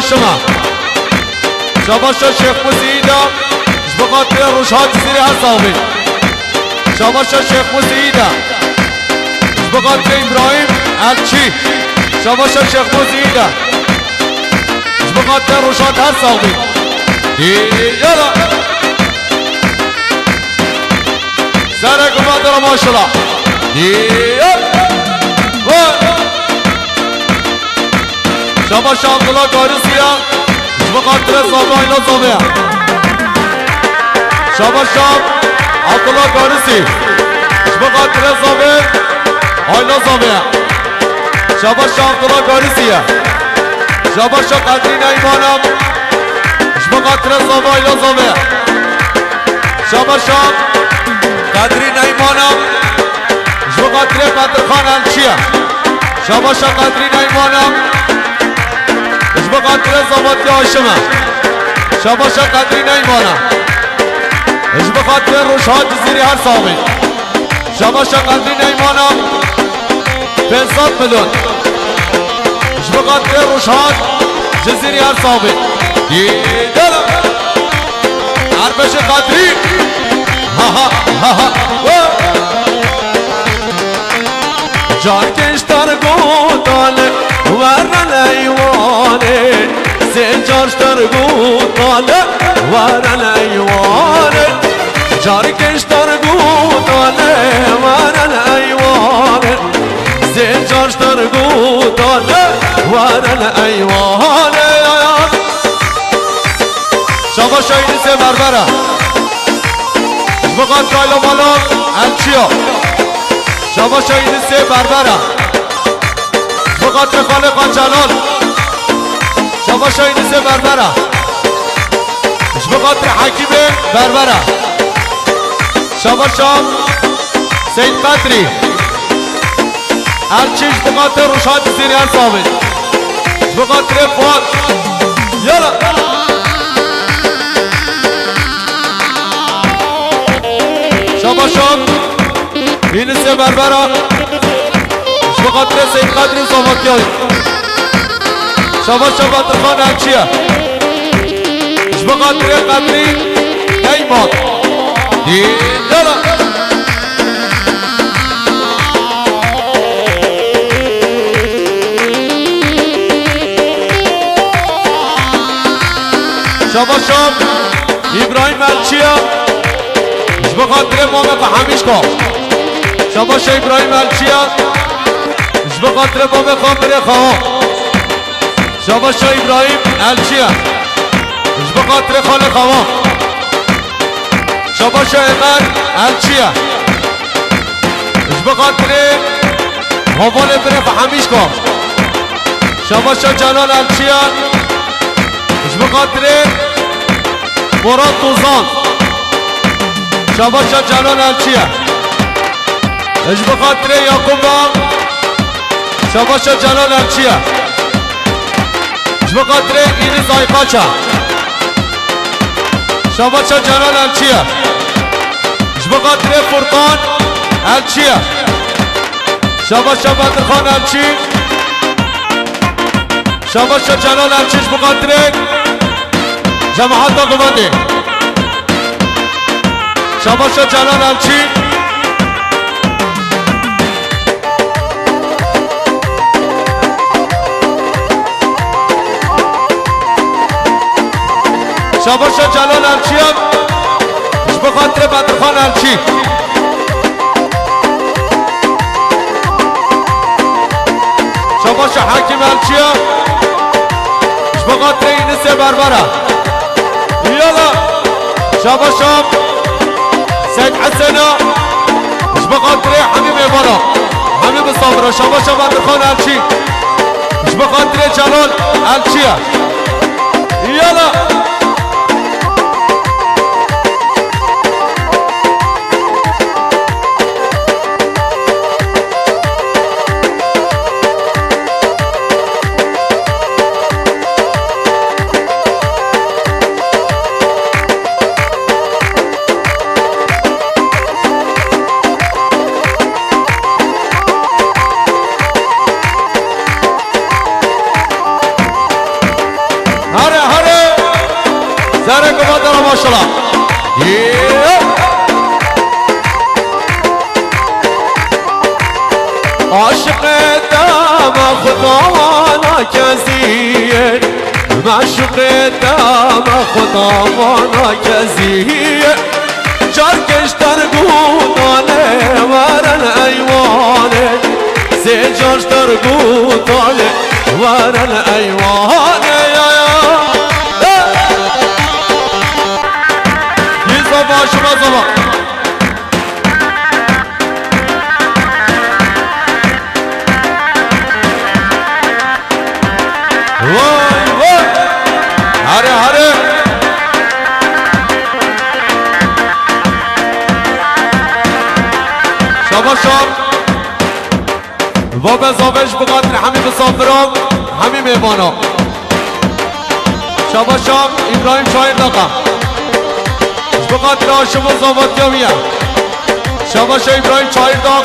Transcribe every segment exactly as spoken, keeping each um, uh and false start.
Şima. Şabaşa Şêx Muzî de, ji bo xatirê Rojhat Cizîrê her sax bî. Şabaşa Şêx Muzî de, ji bo xatirê Îbrahîm Elçî. Şabaşa Şêx Muzî de, ji bo xatirê Rojhat her sax bî. Yala. Serek û Badir maşallah. Yep. Vay. Şabaş Abdullah Garisiya. Ji bo xatirê Zabe Ayla Zabe. Şabaş Abdullah Garisi. Ji bo xatirê Zabe Ayla Zabe. Şabaş Abdullah Garisiya. Şabaş Qedrî Neymana. Ji bo xatirê Zabe Ayla Zabe. Şabaşa Qedrî Neymana. Ji bo xatirê Bedirxan Elçiye. Şabaşa Qedrî Neymana. Ji bo xatirê Zavatî Haşime. Şabaşa Qedrî Neymana. Ji bo xatirê Rojhat Cizîrê her sax bî. Şabaşa Qedrî Neymana. Pênc sed milyon. Ji bo xatirê Rojhat Cizîrê her sax bî. Dîdara. Erbeşê Qedrî. Ha ha ha ha. Carkên ji ter gotane werin eywanê. Sê car ji ter gotane werin eywanê. Carkên ji ter gotane werin eywanê. Sê car ji ter gotane werin eywanê. Şabaşa Yunusê Berbera. Ji bo xatirê Ayla Malan Elçiya. Şabaşa Yunusê Berbera. Ji bo xatirê Xalê Xan Celal. Şabaşa Yunusê Berbera. Ji bo xatirê Hekîmê Berbera. Şabaşa Seyîd Qedrî. Elçî ji bo xatirê Rojhat Cizîrê her sax bî. Ji bo xatirê Fuat. Yala. Şabaşa Yunusê Berbera. Ji bo xatirê Seyîd Qedrî Zavatiyayê. Şabaşa Bedirxan Elçiye. Ji bo xatirê Qedrî Neyman. Dîndara. Şabaşa Îbrahîm Elçiye. Ji bo xatirê mamê xwe Hemîşka. Şabaşa Îbrahîm Elçiye. Ji bo xatirê mamê xwe Mirê Xewa. Şabaşa Îbrahîm Elçiye. Ji bo xatirê Xalê Xewa. Şabaşa Êmer Elçiye. Ji bo xatirê hevalê birê xwe Hemîşka. Şabaşa Celal Elçiye. Ji bo xatirê Murat Tozan. Şabaşa Celal Elçiye. Ji bo xatirê Yakuba. Şabaşa Celal Elçiye. Ji bo xatirê Îniz Ayqaça. Şabaşa Celal Elçiye. Ji bo xatirê Furkan Elçiye. Şabaşa Bedirxan Elçî. Şabaşa Celal Elçî ji bo xatirê cemaeta Guvendê. Şabaşa Celal Elçî. Şabaşa Celal Elçiye. Ji bo xatirê Bedirxan Elçî. Şabaşa Hakim Elçiye. Ji bo xatirê Yunusê Berbera. Yala. Şabaşa Seyid Huseyna. Ji bo xatirê hemî mêvana. Hemî misafira. Şabaşa Bedirxan Elçî. Ji bo xatirê Celal Elçiye. Yala. Erê, kubat dera, maşallah. Yeah. Aşiqê te me xudawana kezî ye. Meşuqê te me xudawana kezî ye. Çar keş ter gûtanê werin eywanê. Sê car ter gûtanê werin eywanê. Ya, ya. Hey! Yî zava, şima zava. Vay, vay. Hare, hare. Şabaş, şabaş. Vabe zavê ji bo xatir hemî misafiran, hemî mêvanan. Şabaşa Îbrahîm Çayırdaqa. Ji bo xatir aşim û zavatiya wî ye. Şabaşa Îbrahîm Çayırdak.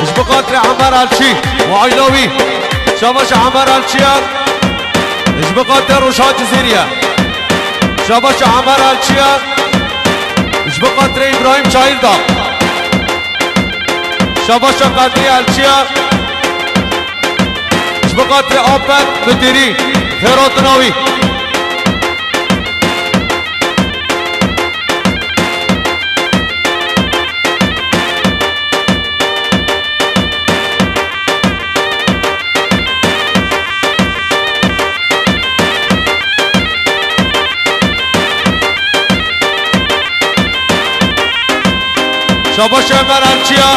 Ji bo xatir Emer Elçî û aîla wî. Şabaşa Emer Elçî ye. Ji bo xatir Rojhan Cizîrî ye. Şabaşa Emer Elçî ye. Ji bo xatir Îbrahîm Çayırdak. Şabaşa Qedrî Elçiya. Ji bo xatirê Apet Midirî, xêratina wî. Şabaş Ömer Elçiya.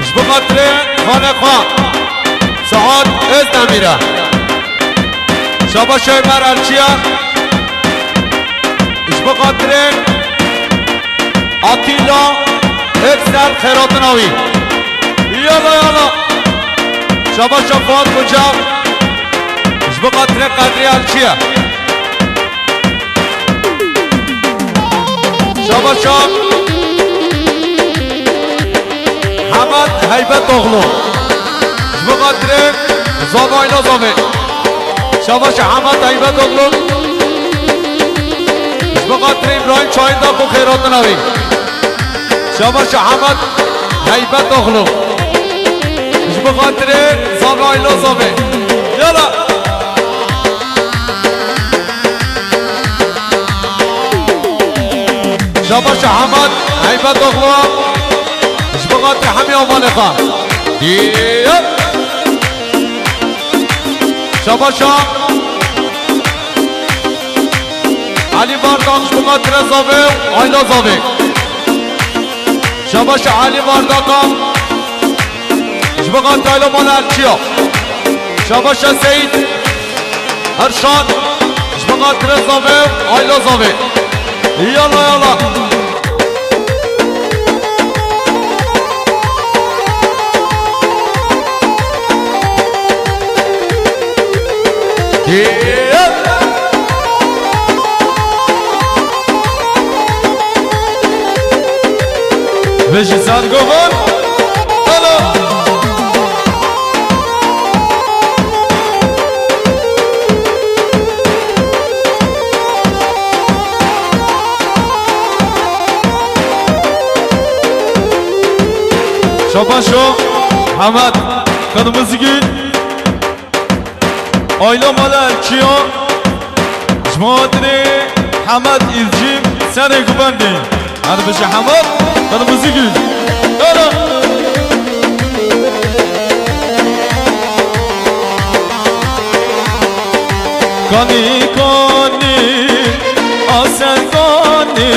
Ji bo xatirê xanê xwe Saad Özdemîr e. Şabaş Ömer Elçiya. Ji bo xatirê Atilla Öksel xêratina wî. Yala, yala. Şabaşa Fuat Koca. Ji bo xatirê Qedrî Elçiye. Şabaşa Hemed Heybetoglu. Ji bo xatirê Zavayla Zavê. Şabaşa Hemed Heybetoglu. Ji bo xatirê Îbrahîm Çayırdak û xêratina wî. Şabaşa Hemed Heybetoglu. Ji bo xatirê Zavê Ayla Zavê. Yala. Şabaşa Hemed Heybetoglu. Ji bo xatirê hemî amalê xwe. Diyet. Şabaşa Elî Vardak ji bo xatirê Zavê û Ayla Zavê. Şabaşa Elî Vardaka ji bo xatirê Ayla Mala Elçiya. Şabaşa Seyîd Erşan ji bo xatirê Zavê û Ayla Zavê. Yala, yala. Vêjî ser govan. Alo. Şabaşo Hemed Kırmızıgül. Ayla Mala Elçiya. Ji bo xatirê Hemed Îlcî serê guvendê. Her bije Hemed Kırmızıgül. Alo. Kanî, kanî, a ser kanî,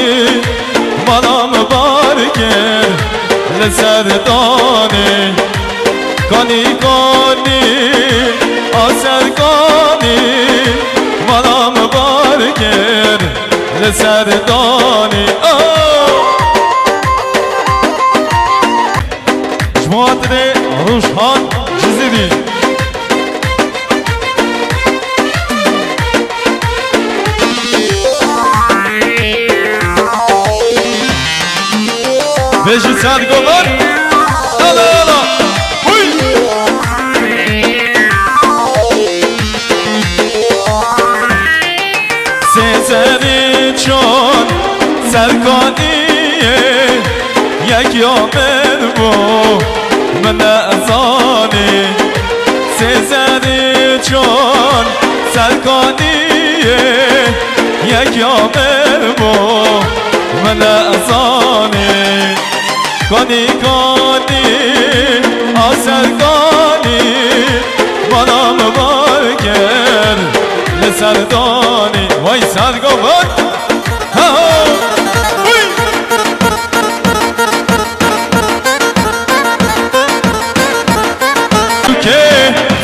mala min bar kir li ser danê. Kanî, kanî, a ser kanî, mala min bar kir li ser danê. Oh! Ji bo xatirê Rojhan Cizîrî. Vêjî ser govan. Yala, yala. Huy. Çon Serkaniyê yek ya min bû, min nezanî. Sêzerî çon Serkaniyê yek ya min bû, min nezanî. Kanî kanî a Serkanî, bala min bar kir li Serdanî. Vay Sergo bak. Ha, ha. Uy. Ke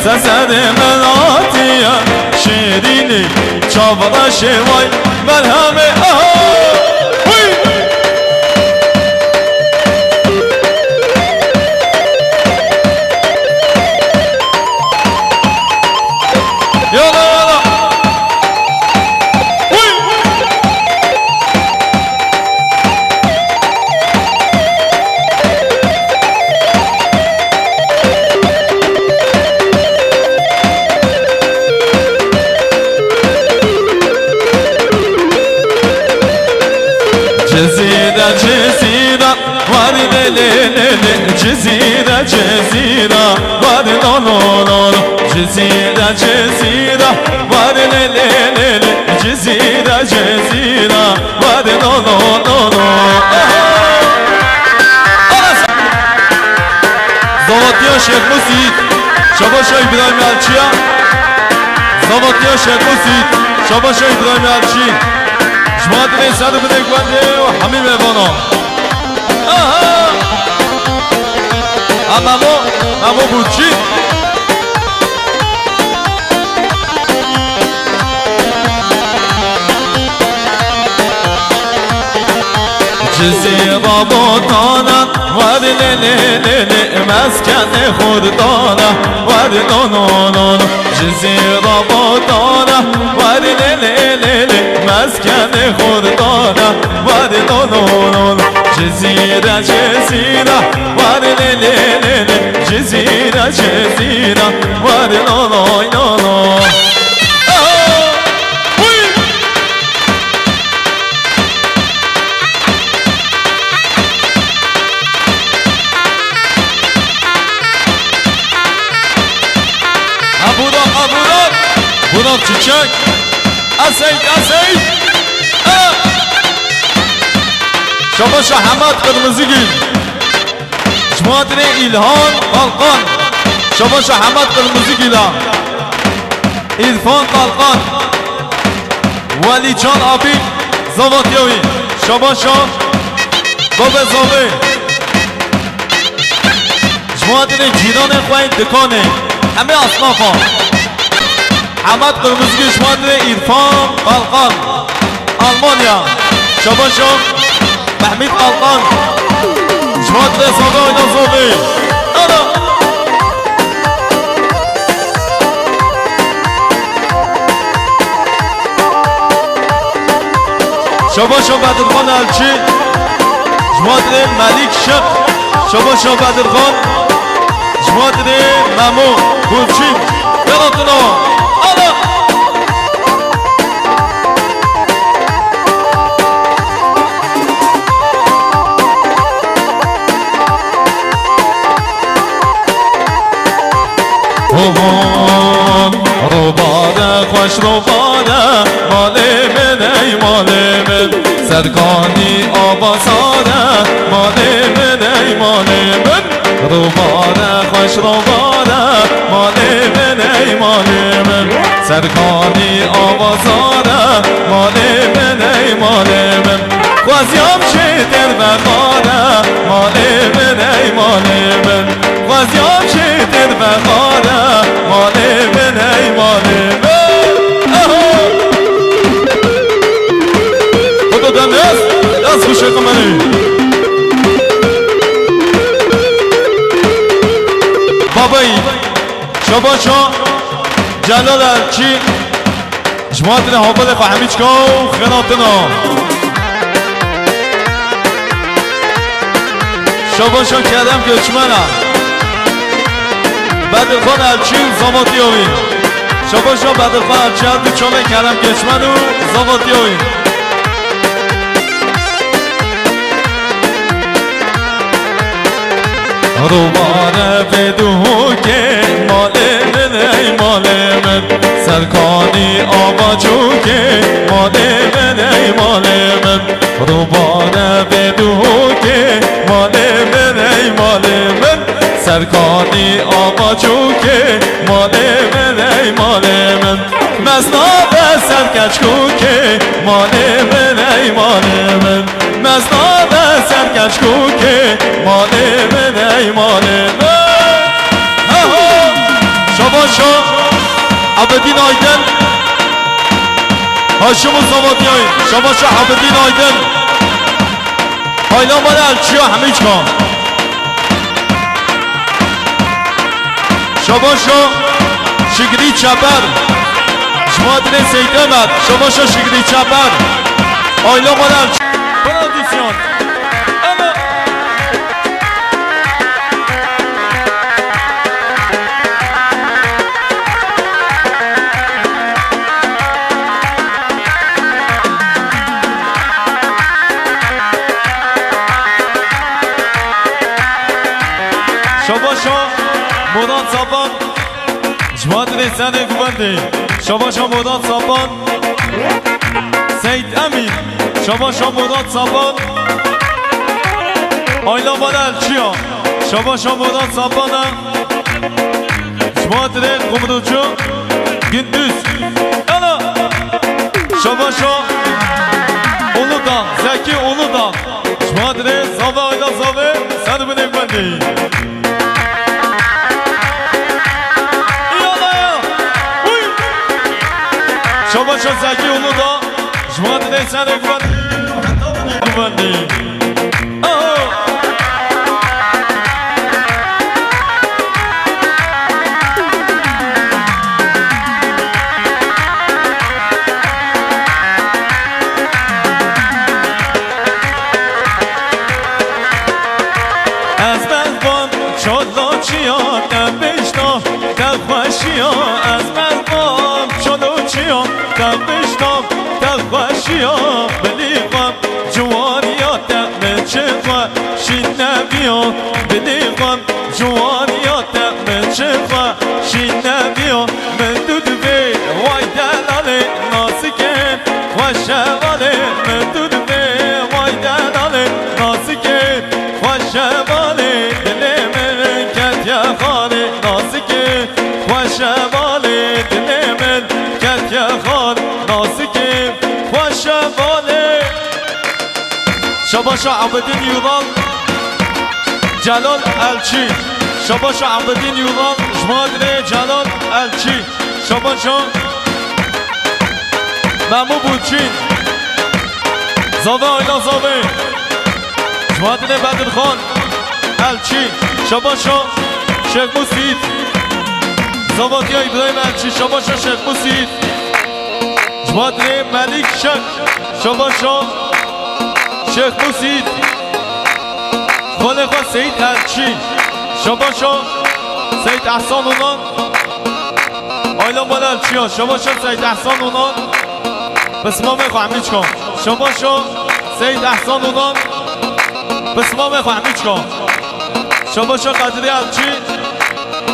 sesedê min hatiye şêrînî, çavreşê vay merhemê. Aha. Uy. Yala, yala. Uy. Cizîre, Cizîre, war lê lê lê lê. Cizîre, Cizîre, war lo lo lo lo. Cizîre, Cizîre, war lê lê lê lê. Cizîre, Cizîre, war lo lo lo lo. Aha! Zavatiya Şêx Musî, şabaşa Îbrahîm Elçiya. Zavatiya Şêx Musî, şabaşa Îbrahîm Elçî. Ji ma dilê ser û binê guhê û hemî mêvana. Aha! A Memo, Memo Burçî. Cizîra Botana, war lê lê lê lê, meskenê Xurdana, war lo lo lo lo. Cizîra Botana, war lê lê lê lê, meskenê Xurdana, war lo lo lo lo. Cizîre, Cizîre, war lê lê lê lê. Cizîre, Cizîre, war lo lo lo lo. Ah! Uy! Ha, Burak, ha, Burak. Burak Çiçek. Eseyt, Eseyt. Ha! Şabaşa Hemat Kırmızıgil. Ji bo hatinê Îlhan Qalqan. Şabaşa Hemat Kırmızıgila. Îrfan Qalqan. Welîcan Abî, Zavatiya wî. Şabaşa Babe Zavê. Ji bo hatinê cîranên xwe yên dikanê. Hemê asnafa. Hemat Kırmızıgil, ji bo hatinê Îrfan Qalqan. Almanya. Şabaşa Mehmet Kalkan. Ji bo hatinê Sado Ayna Zovê. Ana. Şabaşa Bedirxan Elçî. Ji bo hatinê Melîk Şik. Şabaşa Bedirxan. Ji bo hatinê Memo Gulçîn. Gel hatuna. Ana. Ovan, robare, xweş robare, malê min ey malê min. Serkanî ava sare, malê min ey malê min. Robare, xweş robare, malê min ey malê min. Serkanî ava sare, malê min ey malê min. Xweziyam jê têr vexare, malê min ey malê min. Xweziyam jê têr vexare, malê min ey malê min. Aha! Xweda dem ez, ez xweşe qimerê. Babayî, şabaşa Celal Elçî, ji bo hatinê havalê xwe Hemîçka û xênatina. Şabaşa Kerem Göçmen e. Bedirxan Elçî û zavatiya wî. Şabaşa Bedirxan Elçî, her du çavên Kerem Göçmen û zavatiya wî. Rûbare vê duhokê, malê min ey malê min. Serkanî ava çûkê, malê min ey malê min. Rûbare vê duhokê, malê min ey malê min. Serkanî ava çûkê, malê min ey malê min. Mezna be ser keçkokê, malê min ey malê min. Mezna be ser keçkokê, malê min ey malê min. Heho! Şabaşa Ebedîn Aydin. Haşim û Zavatiyayê. Şabaşa Ebedîn Aydin. Hayla mala Elçiya Hemîçka. Şabaşa Şigrî Çeper. Ji Madirê Seyîd Ömer. Şabaşa Şigrî Çeper. Ayla Maral. Prodüksiyon. Ama. Şabaşa Murat Sapan. Ji Madirê Senê Guvendê. Şabaşa Murat Sapan. Seyt Emîn. Şabaşa Murat Sapan. Ayla Mala Elçiya. Şabaşa Murat Sapan e. Ji Madirê Kumrucu. Gündüz. Yala. Şabaşa Uludağ. Zeki Uludağ. Ji Madirê Zave Ayla Zave. Ser binê Guvendê. Yala ya. Uy. Şabaşa Zeki Uludağ. Ji Madirê Senê Guvendê. Guvendê. Aho. Ez mervan çalaçiya te bêjna te xweşiya. Ez mervan çalaçiya te bêjna te xweşiya. Bilî xwe ciwaniya te min çi xwe şîn nebiya. Bilî xwe ciwaniya te min çi xwe şîn nebiya. Min tu divê way delalê nasikê xweş hevalê. Min tu divê way delalê nasikê xweş hevalê. Dilê min ketiye xalê nasikê xweş hevalê. Dilê min ketiye xalê nasikê xweş hevalê. Şabaşa Ebedîn Yudal, Celal Elçî. Şabaşa Ebedîn Yudal, ji Madirê Celal Elçî. Şabaşa Memo Burçîn, Zave Ayla Zave. Ji Madirê Bedirxan Elçî. Şabaşa Şêx Musît. Zavatiya Îbrahîm Elçî. Şabaşa Şêx Musît. Ji Madirê Melîk Şek. Şabaşa Şêx Musît. Xalê xwe Seyîd Elçî. Şabaşa Seyîd Ehsan Onan. Ayla Mala Elçiya. Şabaşa Seyîd Ehsan Onan. Pismamê xwe hemî çikan. Şabaşa Seyîd Ehsan Onan. Pismamê xwe hemî çikan. Şabaşa Qedirê Elçî.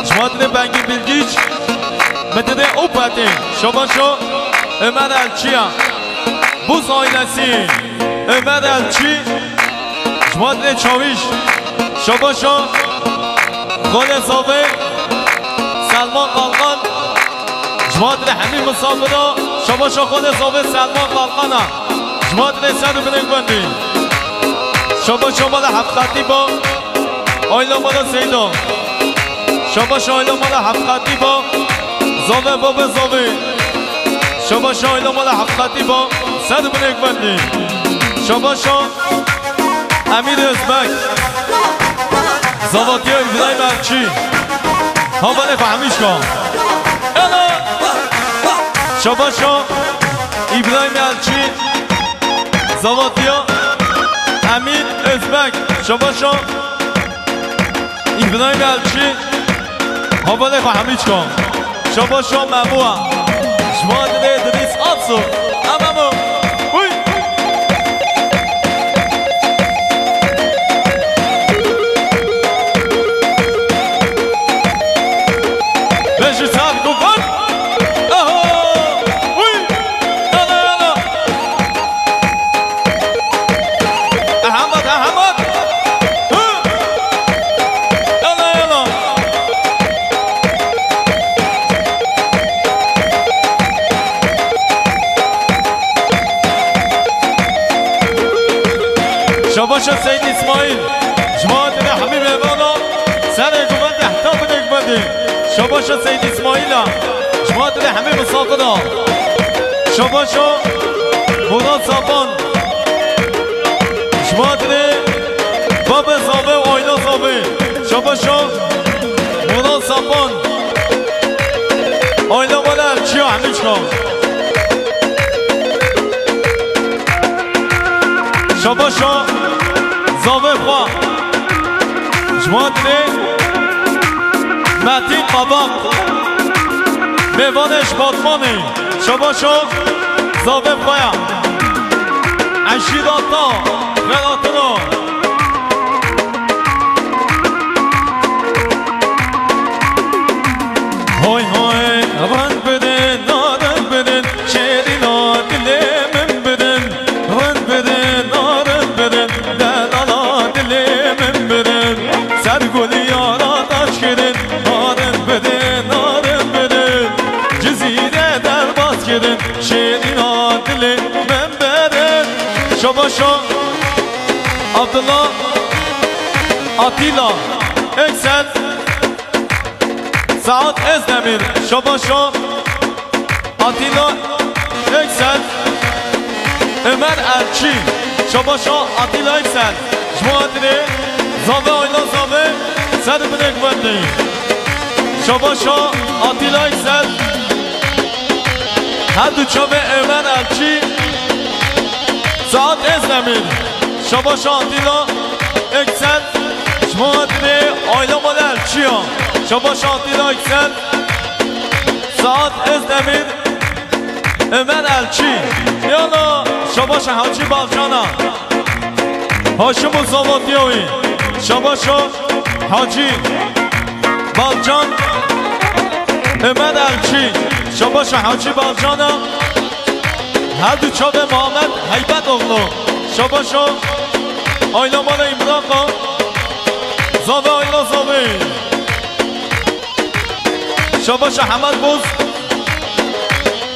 Ji Madirê Bengî Bilgiç. Midirê Opetê. Şabaşa Ömer Elçiya. Buz ailesi. Ömer Elçî. Ji Madirê Çawîş. Şabaşa Xalê Zave Selman Kalkan. Ji Madirê hemî misafira. Şabaşa Xalê Zave Selman Kalkana. Ji Madirê ser û binê Guvendê. Şabaşa mala Heft Xetîba. Ayla mala Seyda. Şabaşa ayla mala Heft Xetîba. Zave babe zave. Şabaşa ayla mala Heft Xetîba. Ser û binê Guvendê. Şabaşa Emîr Özbek. Zavatiya Îbrahîm Elçî. Havalê xwe hemî çikan. Ela! Şabaşa Îbrahîm Elçî. Zavatiya Emîr Özbek. Şabaşa Îbrahîm Elçî. Havalê xwe hemî çikan. Şabaşa Memo. Ji Madirê Idrîs Aksu. A Memo. Uy. Şabaşa Seyîd Îsmaîl, ji bo hatirê hemî mêvana, serê guvendê heta binê guvendê. Şabaşa Seyîd Îsmaîla, ji bo hatirê hemî misafira. Şabaşa Murat Sapan, ji bo hatirê babê zavê û ayla zavê. Şabaşa Murat Sapan, ayla mala Elçiya hemî çiqa. Şabaşa zavê xwe. Ji bo hatirê Metîn Qabaq, mêvanê ji Batmanê. Şabaşa zavê xwe ya. Eşîda ta xelatino. Hoy hoy, rind bidin, rind bidin, şêrîna dilê min bidin. Rind bidin, rind bidin, delala dilê min bidin. Ser guliyara taş kirin, rind bidin, rind bidin. Cizîre derbas kirin, şêrîna dilê min bidin. Şabaşa Abdullah Atilla Eksel. Saad Özdemir, Şabaşa Atilla Öksel, Ömer Elçi, Şabaşa Atilla Öksel, ji bo hatirê zavê ayla zavê ser binêk wendê. Şabaşa Atilla Öksel, her du çavê Ömer Elçi, Saad Özdemir, Şabaşa Atilla Öksel, ji bo hatirê ayla mala Elçiya. Şabaşa Atilla Öksel, Saad Özdemir, Ömer Elçi. Yana Şabaşa Hacî Balcana. Haşim û Zavatiyawî. Şabaşa Hacî Balcan, Ömer Elçi. Şabaşa Hacî Balcana. Her du çavê Muhammed Heybetoğlu. Şabaşa ayla mala Îmraqa. Zave ayla zave. Şabaşa Hemed Boz.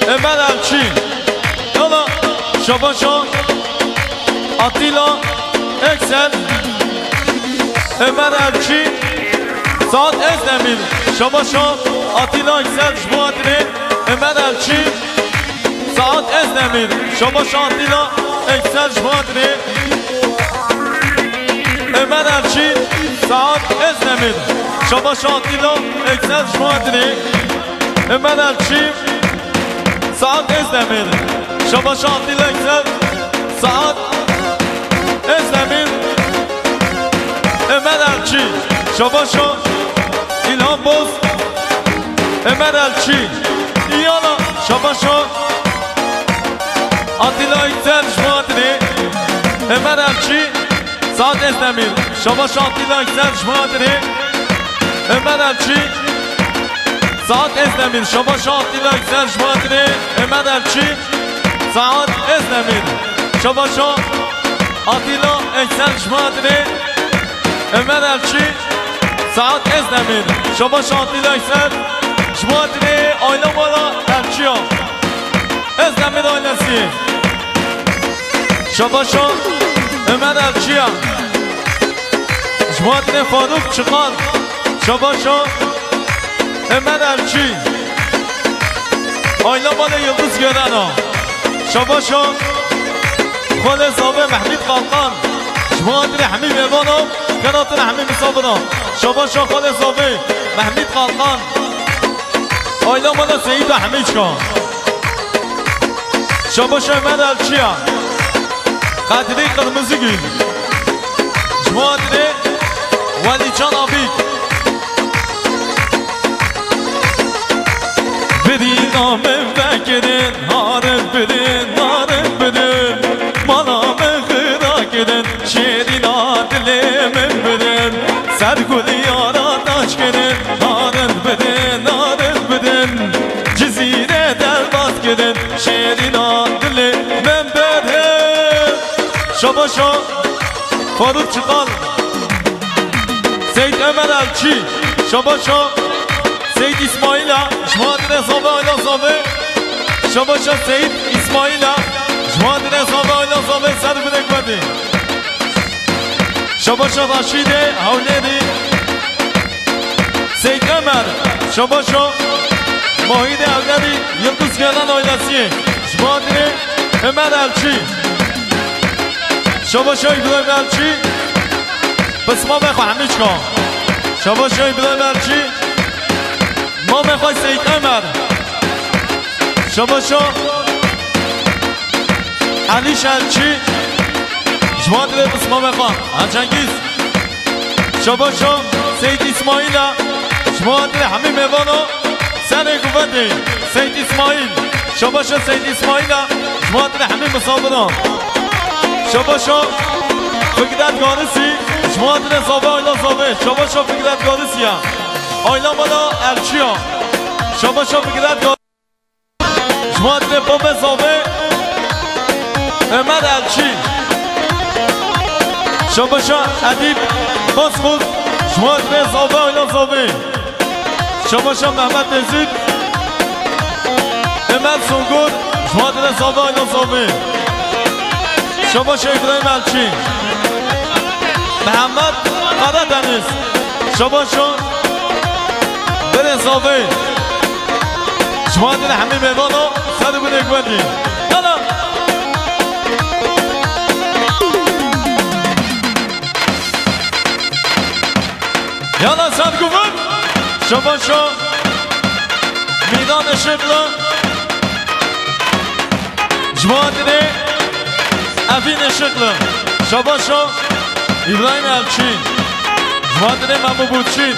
Ömer Elçi. Yana Şabaşa Atilla Öksel. Ömer Elçi. Saad Özdemir. Şabaşa Atilla Öksel ji bo hatirê Ömer Elçi. Saad Özdemir, Şabaşa Atilla Öksel ji bo hatirê. Ömer Elçi, Saad Özdemir, Şabaşa Atilla Öksel ji bo hatirê. Ömer Elçi, Saad Özdemir, Şabaşa Atilla Öksel, Saad Özdemir, Ömer Elçi, Şabaşa İlhan Boz, Ömer Elçi, yana Şabaşa Atilla Öksel ji bo hatirê. Ömer Elçi, Saad Özdemir, Şabaşa Atilla Öksel ji bo hatirê. Ömer Elçi, Saad Özdemir, Şabaşa Atilla Öksel ji bo hatirê. Ömer Elçi, Saad Özdemir, Şabaşa Atilla Öksel ji bo hatirê. Ömer Elçi, Saad Özdemir, Şabaşa Atilla Öksel ji bo hatirê aile mala Elçiya. Özdemir ailesi. Şabaşa Ömer Elçiya. Ji bo hatirê Faruk Çıkar. Şabaşa Ömer Elçi. Aile mala Yıldız Görena. Şabaşa Xalê Zave Mehmîd Kalkan. Ji bo hatirê hemî mêvana, xelatira hemî misafira. Şabaşa Xalê Zave Mehmîd Kalkan. Ayla mala Seyîda Hemîçka. Şabaşa Ömer Elçiya. Kadri Kırmızıgül. Ji bo hatirê Welîcan Abîk. Birîna min vekirin, harin birin, narin birin. Mala min xira kirin, şêrîna dilê min birin. Ser guliyara taş kirin, narin birin, narin birin. Cizîrê derbas kirin, şêrîna dilê min birin. Şabaşa Faruk Çıkal. Seyit Ömer Elçi, şabaşa Seyit İsmaila, ji bo hatirê Zave, ayla Zave. Şabaşa Seyit İsmaila, ji bo hatirê Zave, ayla Zave, ser binêk bedê. Şabaşa Raşîdê Hewlêrî, Seyîd Ömer, şabaşa Mahîdê Hewlêrî, Yıldız Gelen ailesi, ji Badrê Ömer Elçî, şabaşa İbrahim Elçî, pismamê xwe hemî çika, şabaşa İbrahim Elçî, mamê xwe Seyîd Ömer, şabaşa Elî Şelçî, ji wan divê pismamê xwe. Ha Cengiz. Şabaşa Seyîd İsmaîl e, ji wan divê hemî mêvana serê guvetê. Seyîd İsmaîl. Şabaşa Seyîd İsmaîl e, ji wan divê hemî misafiran. Şabaşa Fikret Garisî, ji wan divê zave ayla zave. Şabaşa Fikret Garisî ye. Ayla mala Elçî ya. Şabaşa Fikret Garisî. Ji wan divê bavê zavê Ömer Elçî. Şabaşa Edîb Bozkurt, ji wan divê zavê ayla zavê. Şabaşa Mehmet Êzîd, Ömer Sungur, ji wan divê zavê ayla zavê. Şabaşa İbrahim Elçî. Mehmet Karadeniz. Şabaşa Berê zavê. Ji wan divê hemî mêvana ser û binê guhê. Yala. Yala ser guhê. Şabaşa Mîran Işıklı. Ji wan divê Evîn Işıklı. Şabaşa İbrahim Elçî. Ji wan divê Memo Burçîn.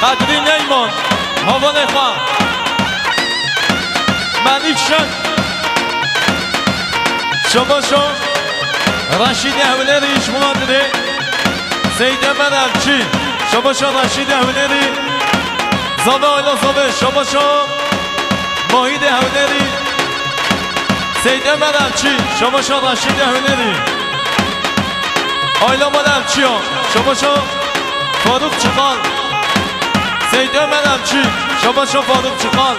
Qedrî Neyman, hevalê xwe. Melîk Şen. Şabaşa Reşîdê Hewlêrî ji wan divê Seyîd Ömer Elçî. Şabaşa Reşîdê Hewlêrî. Zave ayla zave. Şabaşa Mahîdê Hewlêrî. Seyîd Ömer Elçî. Şabaşa Reşîdê Hewlêrî. Ayla mala Elçiya. Şabaşa Faruk Çıkal. Seyîd Ömer Elçî. Şabaşa Faruk Çıkal.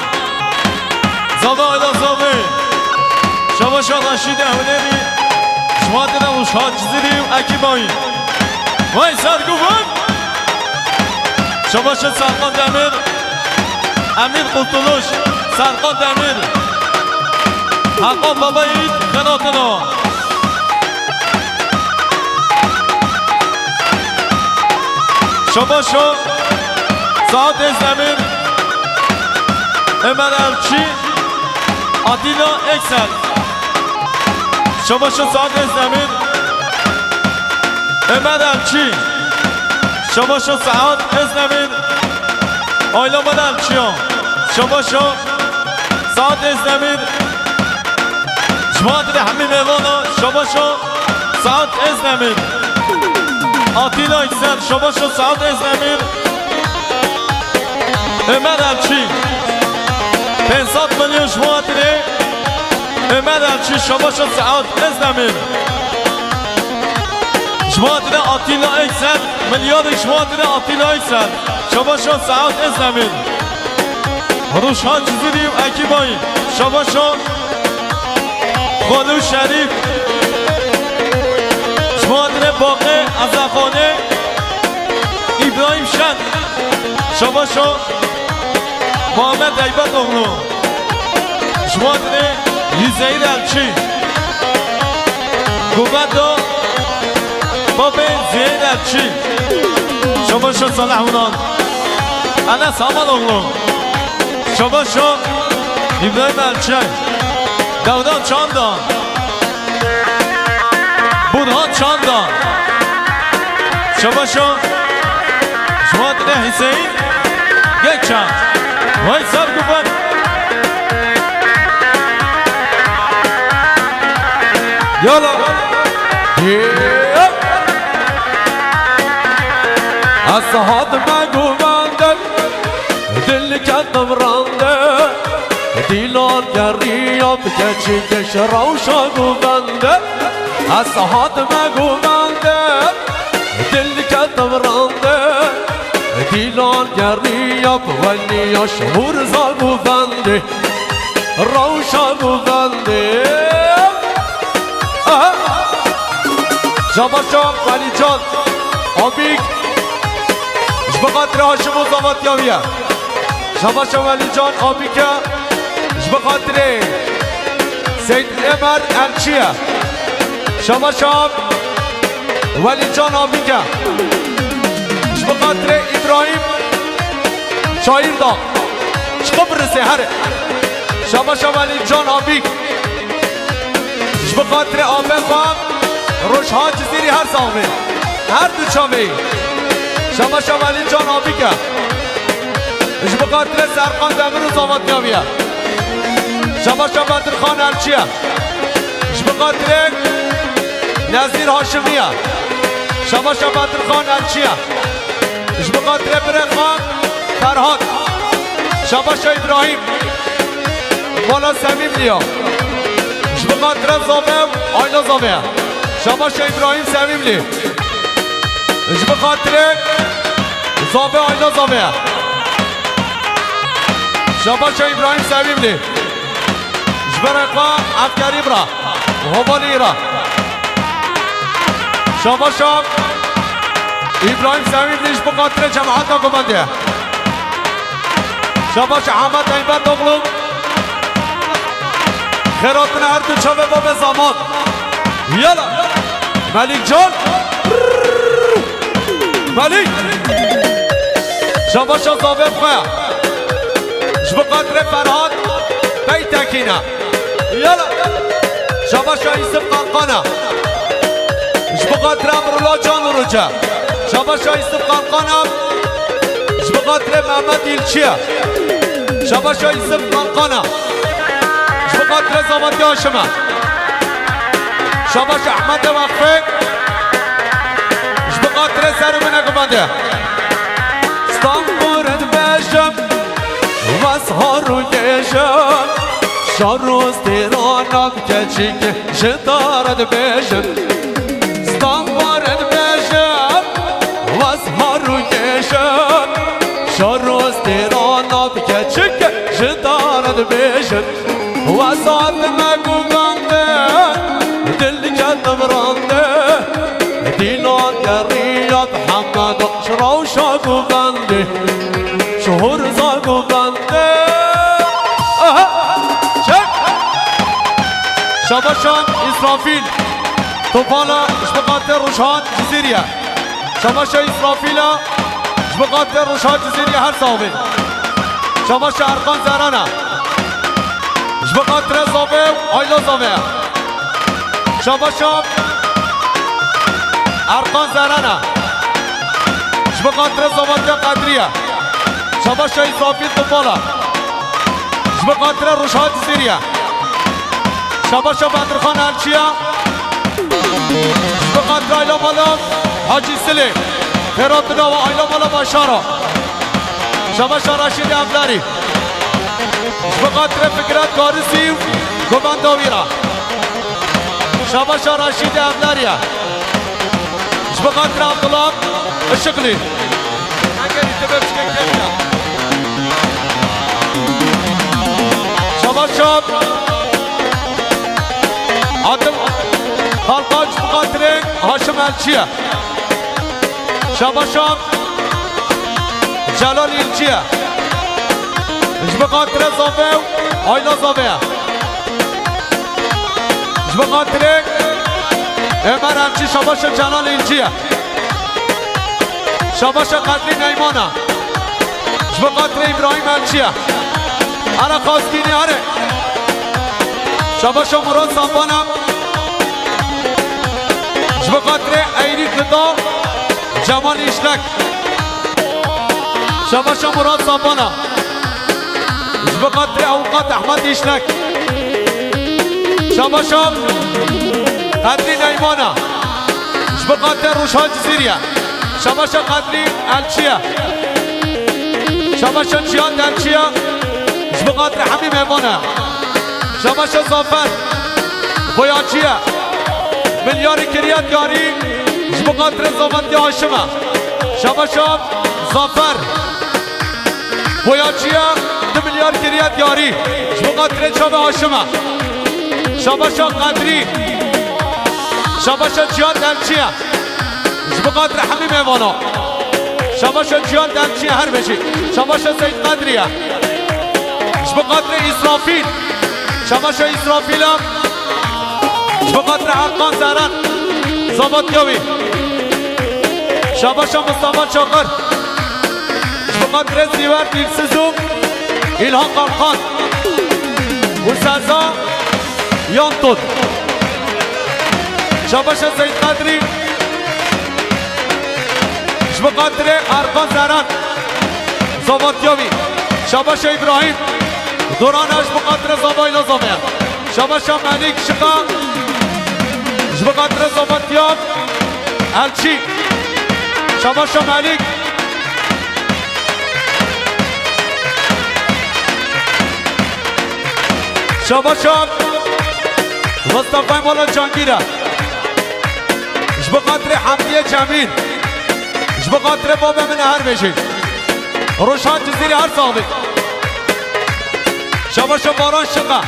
Zava ayla zavê. Şabaşa Reşîdê Hewlêrî. Ji wan divê Ruşhan Cizîrî û ekîba wî. Vay ser guhê. Şabaşa Serkan Demir. Emîr Kurtuluş. Serkan Demir. Hakan Baba Yiğit. Xenatina. Şabaşo, Saad Özdemir, Ömer Elçi, Atilla Eksel. Şabaşo, Saad Özdemir, Ömer Elçi. Şabaşo, Saad Özdemir, Ayla Ömer Elçiya. Şabaşo, Saad Özdemir, Ji wan divê hemî mêvana, şabaşo Saad Özdemir. Atilla Eksel, şabaşo Saad Özdemir. Ömer Elçi. Pênc sed milyon ji wan divê Ömer Elçi, şabaşo Saad Özdemir. Ji wan divê Atilla Eksel, milyarek ji wan divê Atilla Eksel. Şabaşo Saad Özdemir. Ruşhan Cizîrî û ekîba wî. Şabaşo Xwelû Şerîf. Ji wan divê Baqê Ezaxanê. Îbrahîm Şen. Şabaşo Muhammed Eybetoğlu. Ji wan divê Yüzeyir Elçî. Guvenda Babê Ziyeyir Elçî. Şabaşo Salih Vural. Enes Hamaloğlu. Şabaşo İbrahim Elçi. Devran Çanda. Burhan Çanda. Şabaşo Ji wan divê Hüseyin Gökçe. Vay ser guven. Yala. Ez hatime guvende, dil ketim rande. Dîlan geriya bi keçî geş rewşa guvende. Ez hatime guvende, dil ketim rande. Dîlan geriya bi weniya şûrza guvende. Rewşa guvende. Aha. Şabaşa Welîcan Abîk ji bi xatirê Haşim û zavatiya wî ye. Şabaşa Welîcan Abîk e ji bi xatirê Seyîd Emer Elçî ye. Şabaşa Welîcan Abîk e ji bi xatirê Îbrahîm Şahîr da. Çiqo birisê here. Şabaşa Welîcan Abîk. Ji bi xatirê avê xwe Rojhan Cizîrî her sax bê. Her du çavê. Şabaşa Welîcan Abîk e. Ji bi xatirê Serkan Demir û zavatiya wî ye. Şabaşa Bedirxan Elçî ye. Ji bi xatirê Nezîr Haşimî ye. Şabaşa Bedirxan Elçî ye. Ji bi xatirê birê xwe Ferhat. Şabaşa Îbrahîm. Mala Semîmlî ya. Ji bi xatirê Zave û Ayla Zave ye. Şabaşa Îbrahîm Semîmlî. Ji bi xatirê Zave Ayla Zave ye. Şabaşa Îbrahîm Semîmlî. Ji berê xwe efkerî bira. Hovalî ra. Şabaşa Îbrahîm Semîmlî ji bi xatirê cemata gumendê. Şabaşa Ehmed Eybetoglu. Xêratina her du çavê babê zaman. Yala. Melîk Can. Melîk. Şabaşa zavê xwe. Ji bi xatirê Ferhat Beytekîn e. Yala. Şabaşa Yusuf Qalqan e. Ji bi xatirê Emrullah Can û Roce. Şabaşa Yusuf Qalqan e. Ji bi xatirê Mehmet Îlçî ye. Şabaşa Yusuf Qalqan e. Ji bi xatirê Zavatî Haşim e. Şabaşa Ehmedê Wexfê. Ji bi xatirê ser û binê gumendê. Stanqûr dibêjim, wes har û gêjim, şar û stêrana bi keçikê ji dara dibêjim. Stanqûr dibêjim, wes har û gêjim, şar û stêrana bi keçikê ji dara dibêjim. Wesat me guvende, dil ket birande, dîlan geriya Mihemed ji rewşa guvende, ji hurza guvende. Aha! Çek! Şabaşan Îsrafîl, Topala ji bi xatir Ruşhan Cizîrî ye. Şabaşa Îsrafîla, ji bi xatir Ruşhan Cizîrî her sax bê. Şabaşa Erkan Zerana. Ji bi xatir Zave û Ayla Zave. Şabaşa Erkan Zerana. Ji bi xatir Zavatiya Qedriye. Şabaşa Îsrafîl Topala. Ji bi xatir Ruşhan Cizîrîye. Şabaşa Bedirxan Elçiya. Ji bi xatir Ayla Mala Hacî Silê. Xêratina we Ayla Mala Başara. Şabaşa Reşîdê Evlerî. Ji bi xatir Fikret Garisî û gumenda wî re. Şabaşa Reşîdê Evlerî ye. Ji bi xatir Abdullah Işıklı. Şabaş şab. Adım Kalkaç bu xatirê Haşim Elçiye. Şabaş şab. Celal Elçiye. Ji bi xatirê Zave û Ayla Zave. Ji bi xatirê Ömer Elçi, şabaşa Celal Elçiye. Şabaşa Qedrî Neymana. Ji bi xatirê Îbrahîm Elçiye. Ara Xaskînî, are. Şabaşa Murat Sambana. Ji bi xatirê Eyrîk Rida, Cemal Îşlek. Şabaşa Murat Sambana. Ji bi xatirê Avukat Ehmed Îşlek. Şabaşa Qedrî Neymana. Ji bi xatirê Ruşhan Cizîrî ye. Şabaşa Qedrî Elçiye. Şabaşa Çiyan Elçiye. Ji bi xatirê Hemî Memana. Şabaşa Zafer Boyacıya. Milyarî kiriye diyarî. Ji bi xatirê Zavatiya Haşim e. Şabaşa Zafer Boyacıya du milyar kiriye diyarî. Ji bi xatirê çavê Haşim e. Şabaşa Qedrî. Şabaşa Cihan Delçiye. Ji bo xatirê hemî mêvana. Şabaşa Cihan Delçiye her bijî. Şabaşa Seyîd Qedriye. Ji bo xatirê Îsrafîl. Şabaşa Îsrafîla. Ji bo xatirê Erkan Zeren. Zavat Yawî. Şabaşa Mustafa Çakır. Ji bo xatirê Zîwer Dilsiz û Îlhan Kalkan. Û Seza Yanton. Şabaşa Seyîd Qedrî. Ji bo xatirê Erkan Zeren. Zavat Yawî. Şabaşa Îbrahîm. Dorana ji bo xatirê Zavayla Zave. Şabaşa Melîk Şiqa. Ji bo xatirê Zavat Yaw. Elçî. Şabaşa Melîk. Şabaşa Mustafayê mala Cangîr e. Ji bo xatirê Hemdiyê Cemîl. Ji bo xatirê babê min e her bêjî. Roşan Cizîrî her sax bî. Şabaşa Baran Şiqa.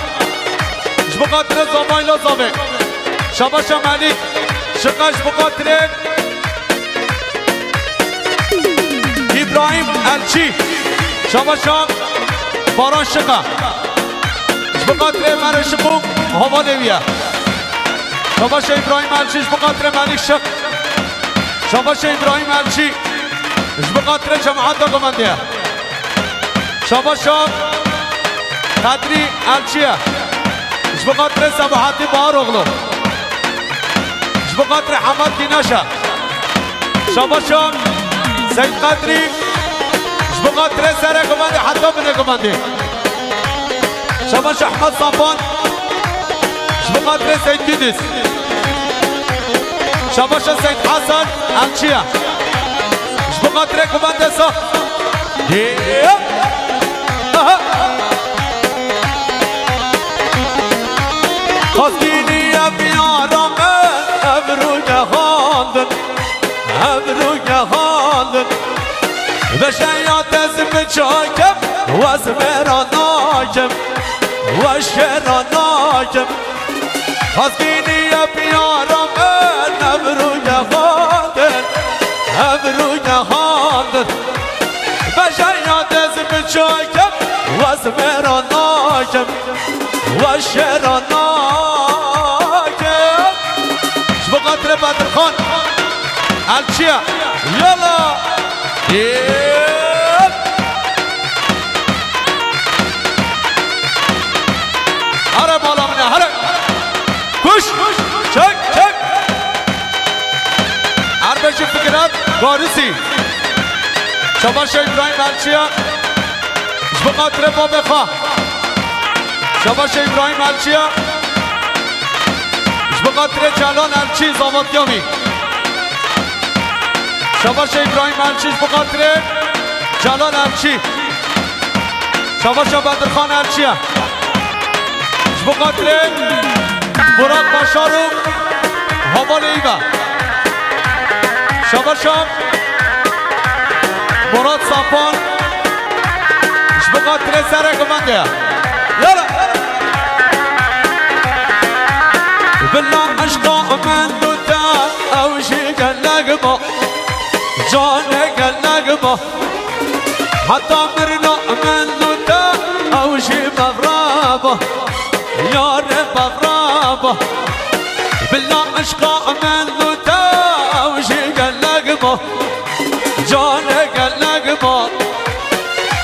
Ji bo xatirê Zavayla Zave. Şabaşa Melîk Şiqa ji bo xatirê Îbrahîm Elçî. Şabaşa Baran Şiqa. Ji bo xatirê Mere Şiq û hevalê wî ye. Şabaşa Îbrahîm Elçî ji bo xatirê Melîk Şiq. Şabaşa Îbrahîm Elçî ji bo xatirê cemaeta gumendê ye. Şabaşa Qedrî Elçiye. Ji bo xatirê Sebahatî Baharoglu. Ji bo xatirê Hemed Dîneşe. Şabaşa Seyîd Qedrî. Ji bo xatirê serê gumendê heta binê gumendê. Şabaşa Ehmed Sapan. Ji bo xatirê Seyîd Kidis. Şabaşa Seyîd Hasan Elçiye. Ji bo xatirê gumendê sa. Aha. Xaskîniye biyara me, evru gehandin, evru gehandin. Veşeya dez mi çakem, wez mera nakem, weş kera nakem. Xaskîniye biyara me, evru gehandin, evru gehandin. Veşeya dez mi çakem, wez mera nakem, weş kera nakem. Ji bo xatirê Bedirxan Elçiye. Yala. Yep. Here mala min e, here. Kuş. Çek, çek. Erbejî Fikret Garisî. Şabaşa Îbrahîm Elçiye. Ji bo xatirê babê xwe. Şabaşa Îbrahîm Elçiye. Ji bo xatirê Celal Elçî, Zavat Yawî. Şabaşa Îbrahîm Elçî, ji bo xatirê Celal Elçî. Şabaşa Bedirxan Elçiye. Ji bo xatirê Murat Başar û hevalê wî ve. Şabaşa Murat Sapan. Ji bo xatirê serê gumendê ye. Yala. Bila eşqa min û te, ew jî gelek ma. Canê gelek ma. Heta mirina min û te, ew jî bevraba. Yare bevraba. Bila eşqa min û te, ew jî gelek ma. Canê gelek ma.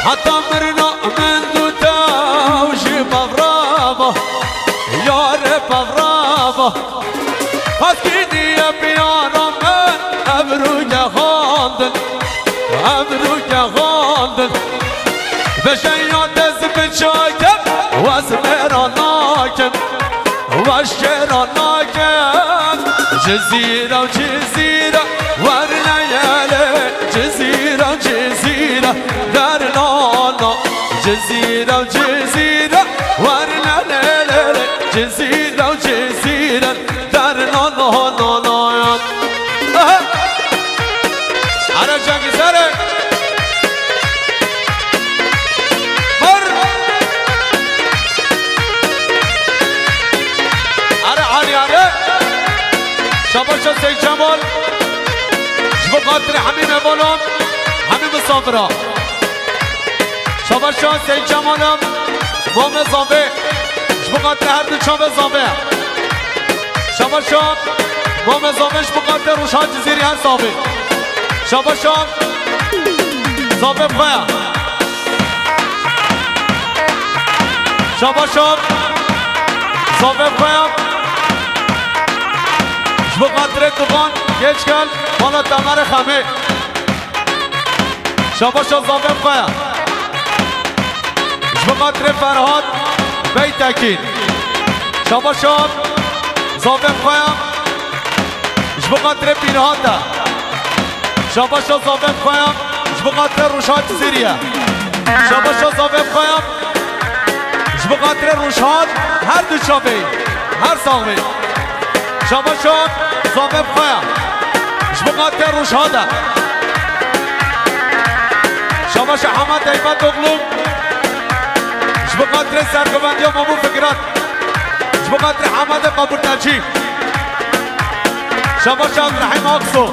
Heta mirina min û te, ew jî bevraba. Yare bevraba. Xaskîniye biyara me, evru gehandin, evru gehandin. Veşeya dez mi çakem, wez mera nakem, weş kera nakem. Cizîra, Cizîra, wer leyelê. Cizîra, Cizîra, der nana. Cizîra, Cizîra, wer lelelele. Cizîra, Cizîra, der nana, nana. Aha. Ara Cengîz, ara. Mır. Ara Ali, ara. Şabaşa Seyîd Cemal, ji bo xatirê hemî mevalan, hemî misafira. Şabaşa Seyîd Cemal, Mame Zavê, ji bo xatirê her du çavê Zavê. Şabaşa Mame Zavê, ji bo xatirê Rojhat Cizîrî her Zavê. Şabaşa Zavê bi xwe ya. Şabaşa Zavê bi xwe ya. Ji bo xatirê Tuban Geçgel, bala Temerê Xemê. Şabaşa Zavê bi xwe ya. Ji bo xatirê Ferhat Beytekîn. Şabaşa Zavê bi xwe ya. Ji bo xatirê Pîrhat e. Şabaşa Zavê bi xwe ya. Ji bo xatirê Rojhat Cizîrî ye. Şabaşa Zavê bi xwe ya. Ji bo xatirê Rojhat her du çavê. Her sax bê. Şabaşa Zavê bi xwe ya. Ji bo xatirê Rojhat e. Şabaşa Hemed Eymetoglu. Ji bo xatirê sergovendiya Mamû Fikret. Ji bo xatirê Hemedê Qebûrtelçî. Şabaşa Abdurehîm Akso.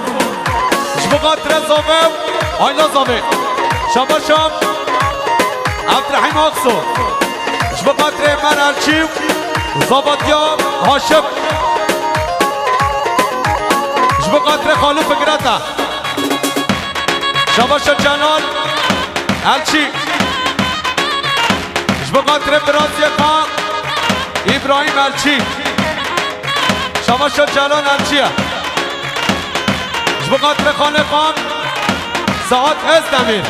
Ji bo xatirê Zavê û aîla Zavê. Şabaşa Abdurehîm Akso. Ji bo xatirê Mer Elçî û Zavadiya Haşim. Ji bo xatirê Xalû Fikret e. Şabaşa Celal Elçî. Ji bo xatirê biraziyê xwe Îbrahîm Elçî. Şabaşa Celal Elçî ye. Ji bo xatirê xalê xwe Saet Özdemir.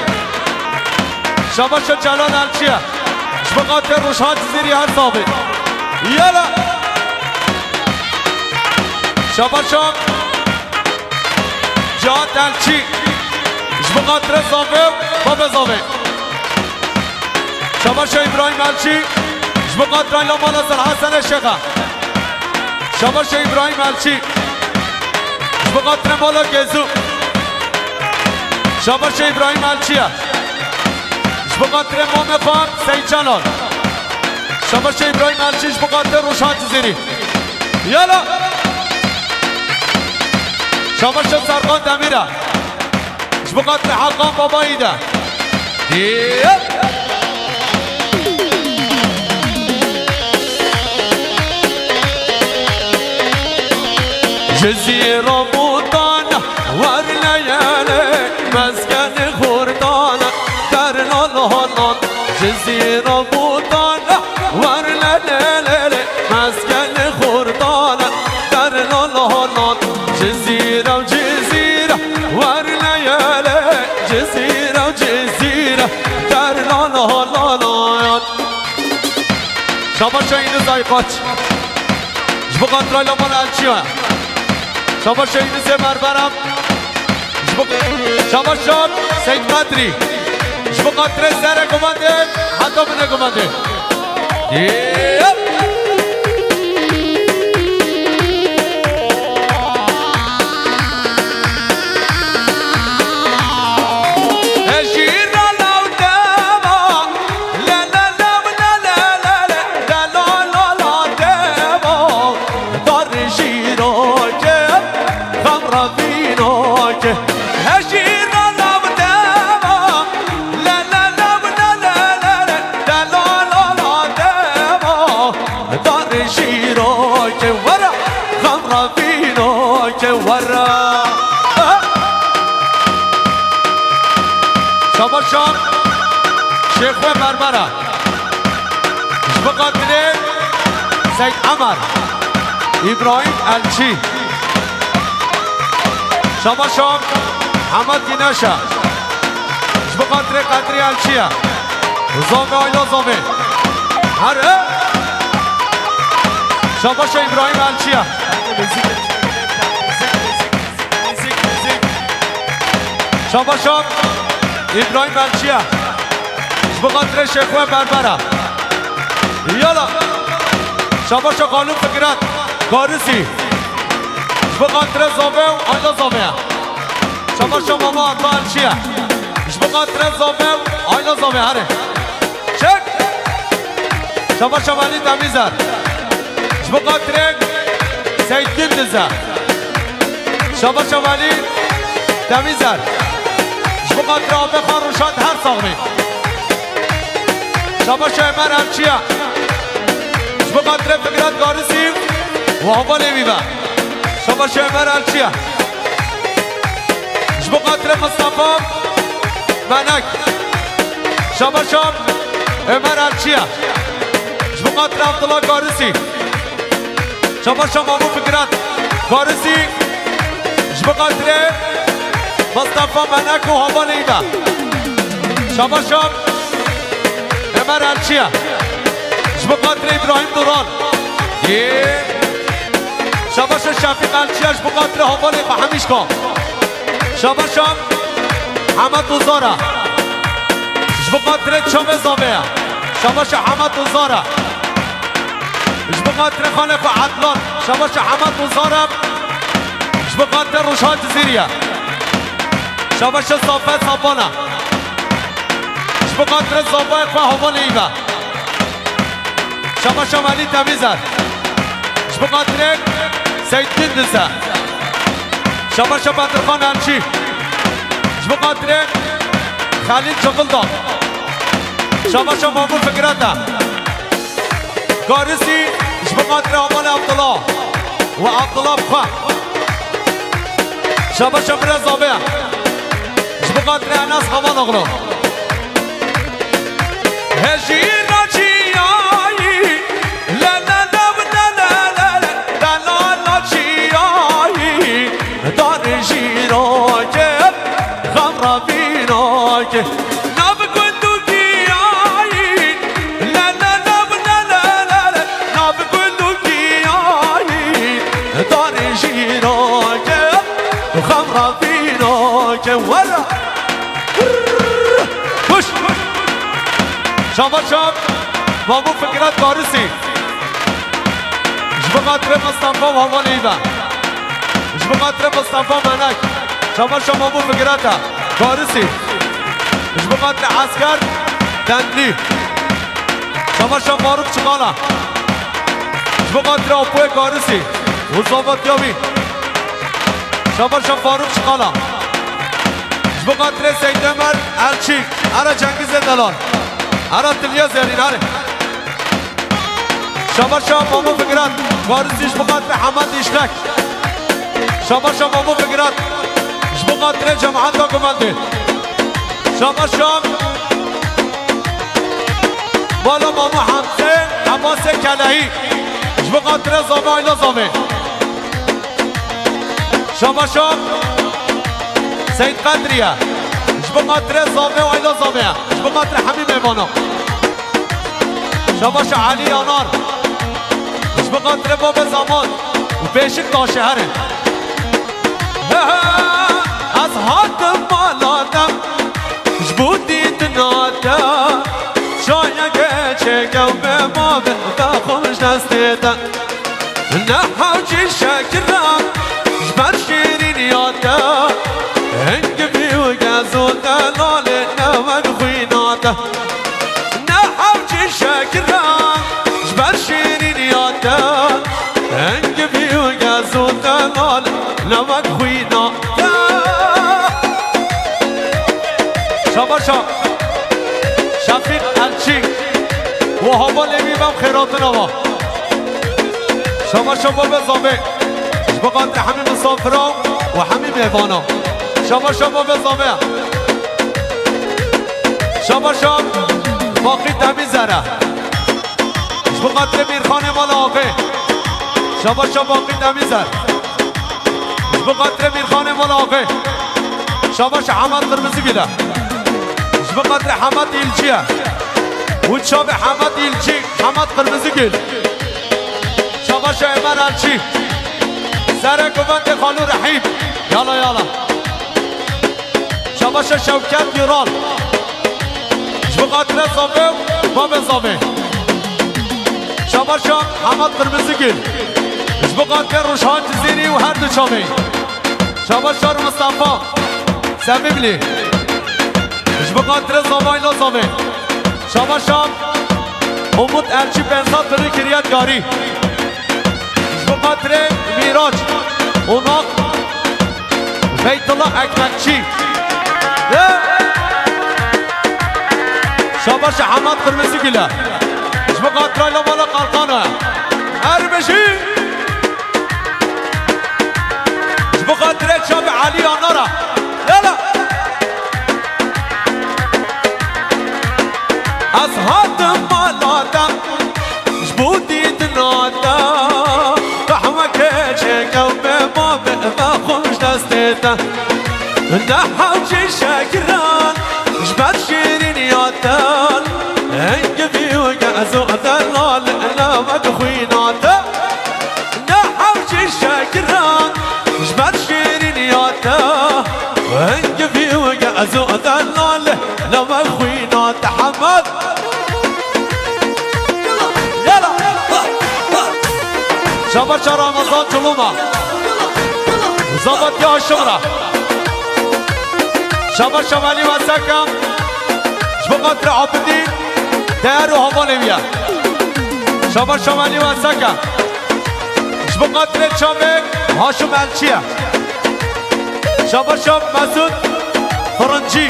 Şabaşa Celal Elçî ye. Ji bo xatirê Rojhat Cizîrî her sax bê. Yala. Şabaşa Cihat Elçî, ji bo xatirê Zavê û babê Zavê. Şabaşa Îbrahîm Elçî, ji bo xatirê aîla mala Serhesenê Şêx e. Şabaşa Îbrahîm Elçî, ji bo xatirê mala Gezû. Şabaşa Îbrahîm Elçî ye. Ji bo xatirê mamê xwe Seyîd Celal. Şabaşa Îbrahîm Elçî, ji bo xatirê Rojhat Cizîrî. Yala. Şabaşa Serkan Demîr e. Ji bo xatirê Hakan Babayî de. Yep. Cizîra Botan wer leyelê, mezgenê Xordan der lal hanan. Cizîra Botan wer lelelele, mezgenê Xordan der lal hanan. Cizîra û Cizîra wer leyele, Cizîra û Cizîra der lal hanan. Şabaşa Yunus Aykoç. Ji bo xatira Laman Elçiya. Şabaşa Yunusê Berbera. Ji bo, şabaşa Seyîd Qedrî. Ji bo xatirê serê gumandê, heta binê gumandê. Yep. Darê jîrokê were, xem re vîno ke were. Şabaşa Şêxwe Berbera. Ji bo xatirê Seyd Emer, Îbrahîm Elçî. Şabaşa Hemed Güneşe. Ji bo xatirê Qedrî Elçiye. Zomê, ayla zomê. Her e. Şabaşa Îbrahîm Elçiye. Şabaşa Îbrahîm Elçiye. Ji bo xatirê Şêxwe Berbera. Yala. Şabaşa Xalû Fikret. Karisî. Ji bo xatirê zomê û ayla zomê. Şabaşa Mama Ata Elçiye. Ji bo xatirê zomê û ayla zomê, herê. Çek. Şabaşa Velî Temîzer. Ji bo xatirê Seyîd Gildize. Şabaşa Welî Temîzer. Ji bo xatirê Abê Xan Rûşan her sax bî. Şabaşa Emer Elçiya. Ji bo xatirê Fikret Garisî û hevalê wî ve. Şabaşa Emer Elçiya. Ji bo xatirê Mistefa Menek. Şabaşa Emer Elçiya. Ji bo xatirê Abdullah Garisî. Şabaşa Mamû Fikret Garisî. Ji bo xatirê Mistefa Menek û hevalê wî ve. Şabaşa Emer Elçiya. Ji bo xatirê Îbrahîm Duran. Yê. Şabaşa Şefîq Elçiya ji bo xatirê hevalê xwe Hemîşka. Şabaşa Hemed û Zara. Ji bo xatirê Çavê Zavê ye. Şabaşa Hemed û Zara. Ji bo xatirê xalê xwe Edlan. Şabaşa Hemed û Zara. Ji bo xatirê Rûşan Cizîrî ye. Şabaşa Safet Sabana. Ji bo xatirê Zabayê xwe hevalê wî ve. Şabaşa Welî Temîzer. Ji bo xatirê Seyîd Gunduz e. Şabaşa Bedirxan Elçî. Ji bo xatirê Xelîl Civildar. Şabaşa Mamû Fikret e. Garisî ji bo xatirê Amal Abdullah û Abdullah bi xwe. Şabaşa Mire Zavê. Ji bo xatirê Enas Hamanoglu. Hejîra çiyayî, le le le le le le le, delala çiyayî, darê jîrokê, xemra vînokê, nav gund û giyayî, le le le le le le le, nav gund û giyayî, darê jîrokê, xemra vînokê, wera. Kuş! Şabaşa Mamû Fikret Garisî. Ji bo xatirê Mistefa û hevalê wî ve. Ji bo xatirê Mistefa Menek. Şabaşa Mamû Fikret e. Garisî. Ji bo xatirê Esker Dendlî. Şabaşa Faruk Çikala. Ji bo xatirê Apoyê Garisî û zavatiya wî. Şabaşa Faruk Çikala. Ji bo xatirê Seyîd Ömer Elçî. Ara Cengizê Delal. Ara Tilya Zerîn, are. Şabaşa Mamû Fikret Garisî ji bo xatirê Hemed Îşlek. Şabaşa Mamû Fikret ji bo xatirê cemaeta Gumendê. Şabaşa Bala Mamû Hemzê Ebasê Kelehî. Ji bo xatirê Zame Ayla Zame. Şabaşa Seyîd Qedriye. Ji bo xatirê Zame û Ayla Zame. Ji bo xatirê hemî mêvana. Şabaşa Elî Yanar. Ji bo xatirê Babê Zaman û Pêşik Taşê, here. He he, ez hatim mala te, ji bo dîtina te, çaye geçê gewmê ma be, te xweş destê te. Ne hewcî şekira, ji ber şêrîniya te, hingivî û gez û delalê ne wek xwîna te. Ne hewcî şekira, ji ber şêrîniya te, hingivî û gez û delal ne wek xwîna te. Şabaşa Şefîq Elçî û hevalê wî bem xêratina wa. Şabaşa Babê Zavê. Ji bo xatirê hemî misafira û hemî mêvana. Şabaşa Babê Zavê. Şabaşa Baqî Temîzer e. Ji bo xatirê Mîrxanê mala axê. Şabaşa Baqî Temîzer. Ji bo xatirê Mîrxanê mala axê. Şabaşa Hemed Qirmizigil e. Ji bo xatirê Hemed Îlçî ye. Û çavê Hemed Îlçî, Hemed Qirmizigil. Şabaşa Emer Elçî. Serê Guvendê Xalû Rehîm. Yala yala. Şabaşa Şewket Yural. Ji bo xatirê Zavê û Babê Zavê. Şabaşa Hemed Qirmizigil. Ji bo xatirê Rûşhan Cizîrî û her du çavê. Şabaşa Mistefa Semîmlî. Ji bo xatirê Zavayla Zavê. Şabaşa Umut Elçî Benza Tirî Kiryat Yarî. Ji bo xatirê Mîraç û Naq. Beytullah Ekmekçî. Ya. Şabaş Ehmed Qirmizîgule. Ji bo xatirê Lomala Qalqana. Her bijî. Ji bo xatirê çavê Elî Anara. Yala. Ez hatim mala te. Ji bo dîtina te, qehweke çêke û me ma be, me xweş destê te. Ne hewcî şekiran, ji ber şîrîniya te, hingivî û gezo delal, ne wek xwîna te. Ne hewcî şekiran, ji ber şîrîniya te, hingivî û gezo delal, ne wek xwîna te. Hemed. Yala. Şabaşa Ramazan Culuma. Zavatiya Şimra. Şabaşa Velî Weseka. Ji bo xatirê Abidîn. Değer û hevalê wî ye. Şabaşa Velî Weseka. Ji bo xatirê çavê Haşim Elçiye. Şabaşa Mesut Firincî.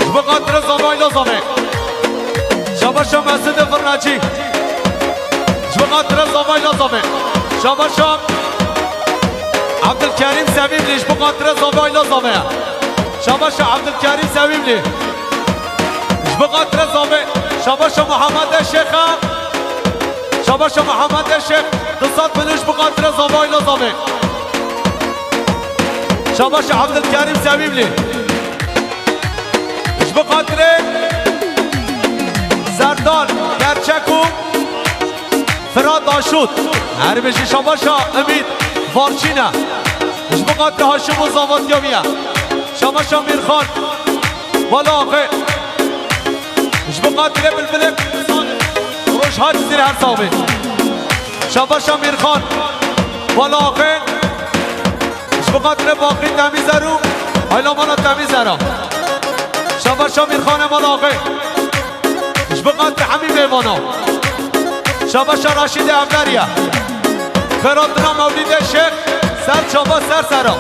Ji bo xatirê Zavayla Zavê. Şabaşa Mesut Firincî. Ji bo xatirê Zavayla Zavê. Şabaşa Abdülkerim Sevimli. Ji bo xatirê Zavayla Zavê. Şabaşa Abdülkerim Sevimli. Ji bo xatirê Zavê. Şabaşa Muhammed Şêxa. Şabaşa Muhammed Şêx, du sed bin ji bo xatirê Zavayla Zavê. Şabaşa Abdülkerim Sevimli. Ji bo xatirê Serdar Gerçek û Firat Aşut. Her bijî. Şabaşa Ümit Varçîne. Ji bo xatirê Haşim û Zavatiya wî ye. Şabaşa Mîrxan. Bala axê. Ji bo xatirê Bilbilê Kurdistan, Rojha Cizîrê her sax bê. Şabaşa Mîrxan, Bala axê. Ji bo xatirê Baqî Temîzer û Aylamana Temîzera. Şabaşa Mîrxanê Bala axê. Ji bo xatirê hemî mêvana. Şabaşa Raşîdê Evleriye. Xêratina Mewlîdê Şêx, ser çava ser sera.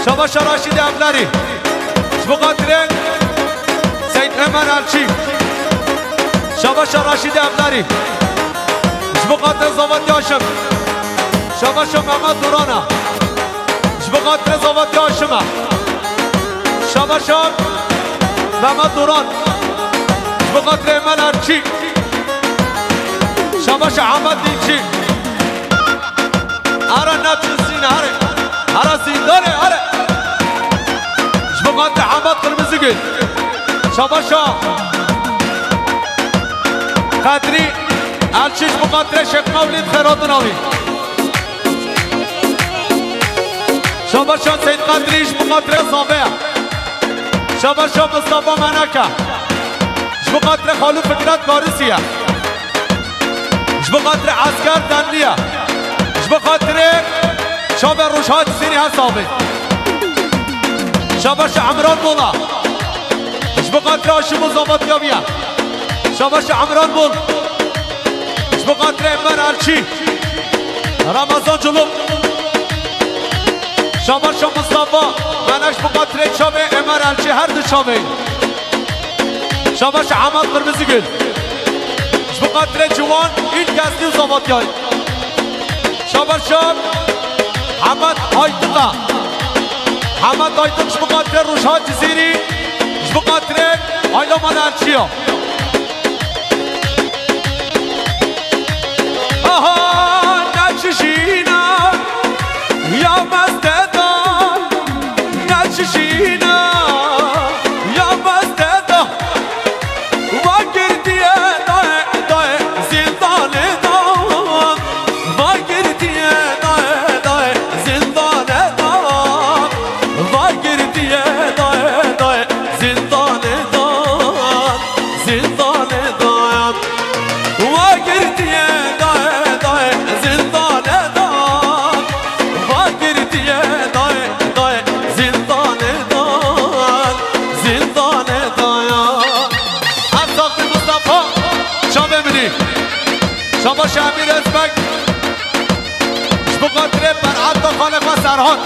Şabaşa Raşîdê Evlerî. Ji bo xatirê Seyîd Emer Elçî. Şabaşa Raşîdê Evlerî. Ji bo xatirê Zavatî Haşim. Şabaşa Mehmet Durana. Ji bo xatirê Zavatî Haşim e. Şabaşa Mehmet Duran. Ji bo xatirê Emer Elçî. Şabaşa Ehmed Dîlçî. Ara neçin sîne, here. Ara zîndanê, here. Ji bo xatirê Ehmed Qirmizigil. Şabaşa Qedrî Elçî, ji bo xatirê Şêx Mewlîd xêratina wî. Şabaşa Seyîd Qedrî, ji bo xatirê Zaveya. Şabaşa Mistefa Meneke. Ji bo xatirê Xalû Fikret Karisiye. Ji bo xatirê Esker Tenliye. Ji bo xatirê çavê Rojha Cizîrî hesabê. Şabaşa Emran Mola. Ji bo xatirê Haşim û Zavatiya wî ye. Şabaşa Emran Mol. Ji bo xatirê Emer Elçî. Ramazan Culum. Şabaşa Mustafa. Mene ji bo xatirê çavê Emer Elçî, her du çavê. Şabaşa Ehmed Qirmizigil. Ji bo xatirê Ciwan, Îlkesnî û Zavatiyayî. Şabaşa Ehmed Aytiqa. Ehmed Aytiq ji bo xatirê Rojha Cizîrî, ji bo xatirê Aylaman Elçiya. Aha, neçişîna ya mesteda, neçişîna ya mesteda. Va girtiye daye, daye, zîndanê da. Va girtiye daye, daye, zîndanê da. Va girtiye daye, daye, zîndanê da. Zîndanê da. Va girtiye daye, daye, zîndanê da. Va girtiye daye, daye, zîndanê da. Zîndanê da ya. Ev saxtî Mustafa, çavê min î. Şabaş Emîr Özbek. Ji bo xatirê Berhata xalê xwe Serhat.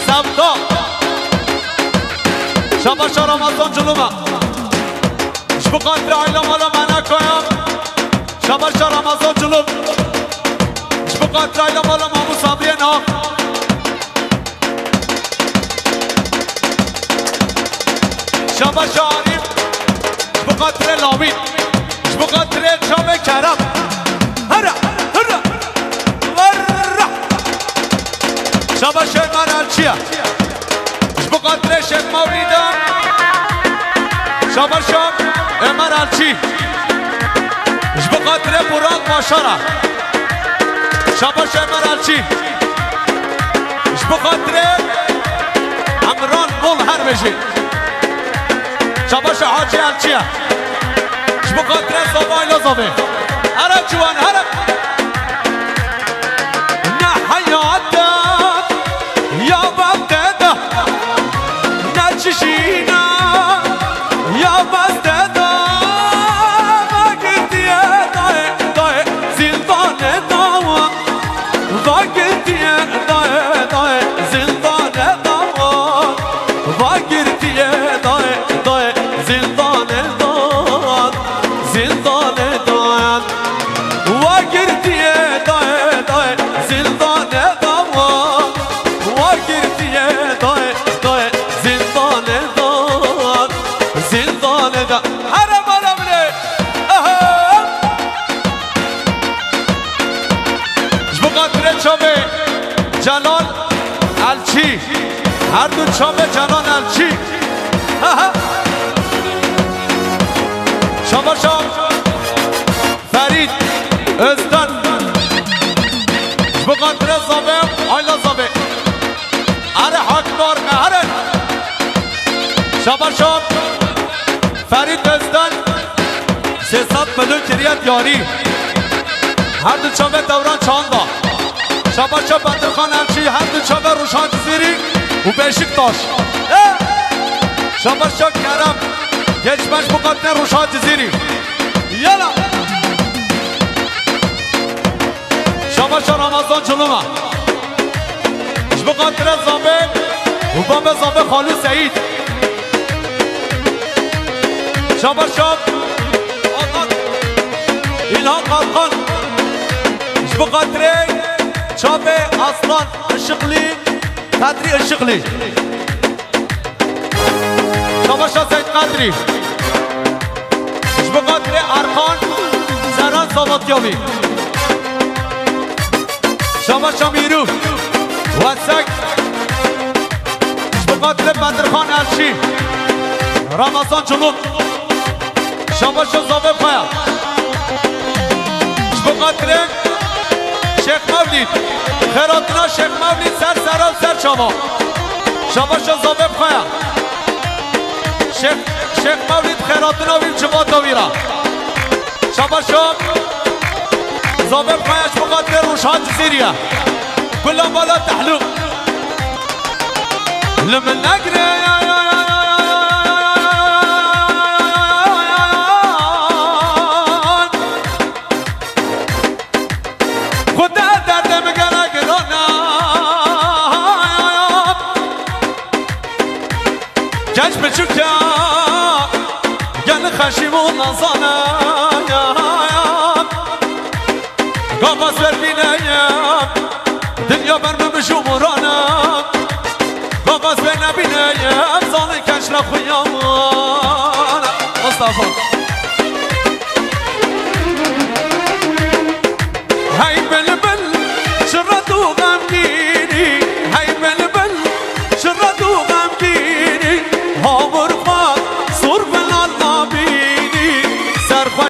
Sevda. Şabaşa Ramazan Culuma. Ji bo xatirê aîla mala Menekaya. Şabaşa Ramazan Culum. Ji bo xatirê aîla mala Mamû Sabriyê Naq. Şabaşa Arîf. Ji bo xatirê Lawîn. Ji bo xatirê çavê Kerem. Here, here. Verre. Şabaşa Êmer Elçiye. Ji bo xatirê Şêx Mewlîda. Şabaşa Êmer Elçî. Ji bo xatirê Burak Başara. Şabaşa Êmer Elçî. Ji bo xatirê Emran Mol her bêjî. Şabaşa Hacî Elçiye. Ji bo xatirê Zava Ayla Zavê. Here ciwan, here. Ne heyata ya bende de, ne çişîna ya bende de, vagirtiye dayê, dayê, zîndanê dawan. Vagirtiye dayê, dayê, zîndanê dawan. Vagirtiye dayê, dayê, zîndanê dawan. Zîndanê dawan. Wa girtiye dayê, dayê, zîndanê dawan. Wa girtiye dayê, dayê, zîndanê dawan. Zîndanê da-, Here mala bilê. Aha! Ji bo xatirê çavê Celal Elçî. Her du çavê Celal Elçî. Aha! Şabaşa Ferît Özden. Ji bo xatirê Zavê, Ayla Zavê. Here hak bar me, here. Şabaşa Ferît Özden. Sê sed milyon kiriye diyarî. Her du çavê Dewran Çanda. Şabaşa Bedirxan Elçî, her du çavê Rûşa Cizîrî û Beşiktaş. Eh! Şabaşa Kerem. Geç beş bo xatirê Rûşa Cizîrî. Yala. Şabaşa Ramazan Culuma. Ji bo xatirê Zavê û babê Zavê Xalû Seyîd. Şabaşa Alkan. İlhan Alkan. Ji bo xatirê çavê Aslan Işıklı, Kadri Işıklı. Şabaşa Seyîd Qedrî. Ji bo xatirê Erkan Zeran Savatyavî. Şabaşa Mîrû Wesek. Ji bo xatirê Bedirxan Elçî. Ramazan Culun. Şabaşa Zavê Kaya. Ji bo xatirê Şêx Mewlîd. Xêratina Şêx Mewlîd ser sera û ser çava. Şabaşa Zavê Kaya. Şêx, Şêx Mewlîd xêratina wî civata wî ra. Şabaşa Zavê Kaya ji bo xatirê Rûşa Cizîrî ye. Gula mala Tehlû. Li min negire. Xuda derdê min gelek giran e. Genç biçûk e, gelek xeşîm û nezan e. Gava ser bîne ye, dinya ber min bijû miran e. Gava ser nebîne ye, em zanin genç ne xuya wan e. Mustafa.